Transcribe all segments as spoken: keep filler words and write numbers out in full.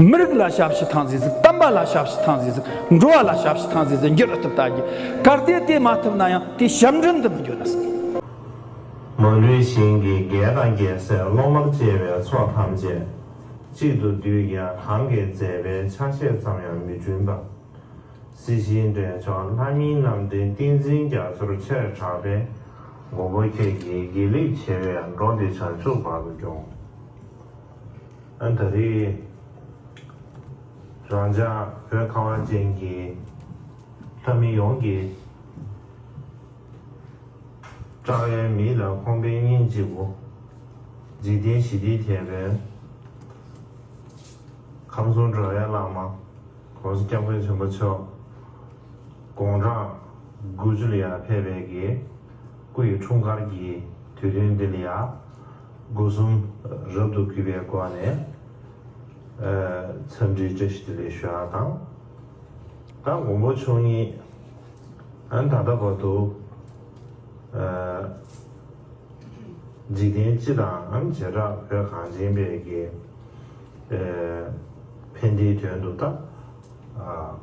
མི་རིགས་ལ་ཞབས་ཕྱི་ཐང་ཟིག་ཟིག་བསྟན་པ་ལ་ཞབས་ཕྱི་ཐང་ཟིག་ཟིག་འགྲོ་བ་ལ་ཞབས་ཕྱི་ཐང་ཟིག་ཟིག་འགྱུར་ཐུབ་ད་གི། གལ་ཏེ་དེ་མ་ཐུབ་ན་ཡང་དེ་ཞབས་འདྲེན་དུ་མི་འགྱུར་ན་ཟིག་མ་ལུས་ཞིང་གི་རྒྱལ་དང་རྒྱལ་སྲས་སློབ་མར་བཅས་པའི་ཚོགས་ཐམས་ཅད། གཅིག་ཏུ་འདུས་ཀྱང་གང་གི་མཛད་པའི་ཆ་ཤས་ཙམ་ཡང་མི་བསྐྲུན་པ། སྲིད་ཞིའི་འབྲས་ལྗོངས་ལྷ་མིའི་རྣམ་འདྲེན་ཏིང་འཛིན་རྒྱ་མཚོར་ཆེར་གྲགས་པའི་མགོན་པོ་ཁྱེད་ཀྱི་དགེ་ལེགས་བྱེ་བས་འགྲོ་འདི་བྱང་ཆུབ་བར་དུ་སྐྱོང་། ཨ་ད་རེས་རང་ཅག་བོད་ཁ་བ་ཅན་གྱི་ལྷ་མི་ཡོངས་ཀྱི་སྐྲག་ཡའི་མིག་ལ་ཁོང་པའི་སྙིང་རྗེ་བོ། འཇིག་རྟེན་ཞི་བདེའི་དེད་དཔོན། ཁམས་གསུམ་འགྲོ་བའི་བླ་མ། ༸གོང་ས་༸སྐྱབས་མགོན་ཆེན་པོ་མཆོག་དགུང་གྲངས་དགུ་བཅུ་ལ་ཡར་ཕེབས་པའི་གི་སྐུ་ཡི་འཁྲུངས་སྐར་གྱི་དུས་སྟོན་འདི་ལ་ཡང་སྒོ་གསུམ་རབ་ཏུ་གུས་པའི་སྒོ་ནས་འཚམས་འདྲིའི་བཀྲ་ཤིས་བདེ་ལེགས་ཞུ་ཡག་དང་། ད་མགོན་པོ་མཆོག་ཉིད་ཨ་ནི་ད་ལྟ་བར་དུ་ཨ་འཇིག་རྟེན་སྤྱི་དང་ཨ་ནི་བྱེ་བྲག་བོད་གངས་ཅན་པའི་གི་ཨ་ཕན་བདེའི་དོན་དུ་ད་ཨ་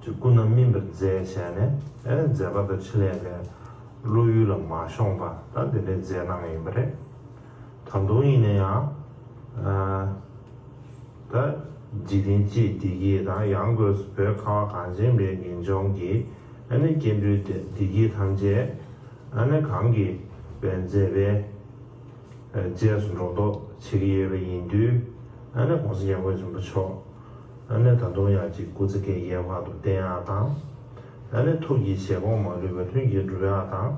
ཅིག་སྐུ་ན་སྨིན་པར་མཛད་བྱས་ནས་ཨ་ནི་མཛད་པ་དང་འཕྲིན་ལས་པའི་བློ་ཡུལ་ལ་མ་ཤོང་བ་ད་དེ་འདྲའི་མཛད་གནང་ཡིན་པ་རེད། ད་དུང་ཡིན་ན་ཡང་ཨ་ད་འཇིག་རྟེན་སྤྱིའི་བདེ་སྐྱིད་དང་ཡང་སྒོས་སུ་བོད་ཁ་བ་གངས་ཅན་པའི་ངེས་འབྱུང་གི་ཨ་ནི་སྐྱེ་འགྲོའི་བདེ་བདེ་སྐྱིད་ཐམས་ཅད་ཨ་ནི་གང་གིས་བའི་མཛད་པའི་རྗེས་སུ་འགྲོ་ལྡོག་བྱེད་ཀྱི་ཡོད་པ་ཡིན་དུས་ཨ་ནི་༸གོང་ས་༸སྐྱབས་མགོན་ཆེན་པོ་མཆོག་ཨ་ནི་ད་དུང་ཡང་ཅིག་སྐུ་ཚེ་བསྐལ་བརྒྱའི་བར་དུ་བརྟན་ཡག་དང་། ཨ་ནི་ཐུགས་ཀྱི་བཞེད་དགོངས་མ་ལུས་པ་ལྷུན་གྱིས་འགྲུབ་ཡག་དང་།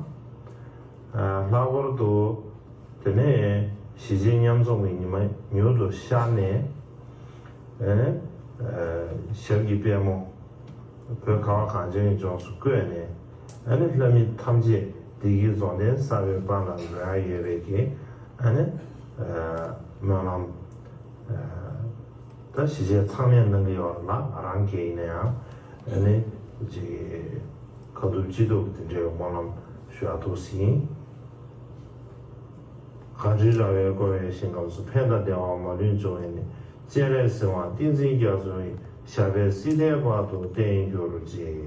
ལྷག་པར་དུ་དེ་ནས་གཞིས་བྱེས་མཉམ་འཛོམས་ཀྱི་ཉི་མ་མྱུར་དུ་ཤར་ནས་ཨ་ནི་ཞབས་ཀྱི་པད་མོ་བོད་ཁ་བ་གངས་ཅན་གྱི་ལྗོངས་སུ་བཀོད་ནས་ཨ་ནི་ལྷ་མི་ཐམས་ཅད་བདེ་སྐྱིད་རྫོགས་ལྡན་གསར་པའི་དཔལ་ལ་འགྲོ་ཡག་ཡོད་པའི་གི་ཨ་ནི་སྨོན་ལམ། ད་གཞིས་བྱེས་ཚང་མས་གནང་གི་ཡོད་ལ་ང་རང་གིས་ཡིན་ན་ཡང་ཨ་ནི་ཅིག་ཁ་ཐུབ་ཅི་ཐུབ་དེ་འདྲའི་སྨོན་ལམ་ཞུ་ཡག་ཐུགས་ཟིན། གངས་རིའི་ར་བས་བསྐོར་བའི་ཞིང་ཁམས་སུ་ཕན་དང་བདེ་བ་མ་ལུས་འབྱུང་བའི་གནས། སྤྱན་རས་གཟིགས་དབང་ཏིང་འཛིན་རྒྱ་མཚོ་ཡི། ཞབས་པད་སྲིད་མཐའི་བར་དུ་བརྟན་གྱུར་ཅིག།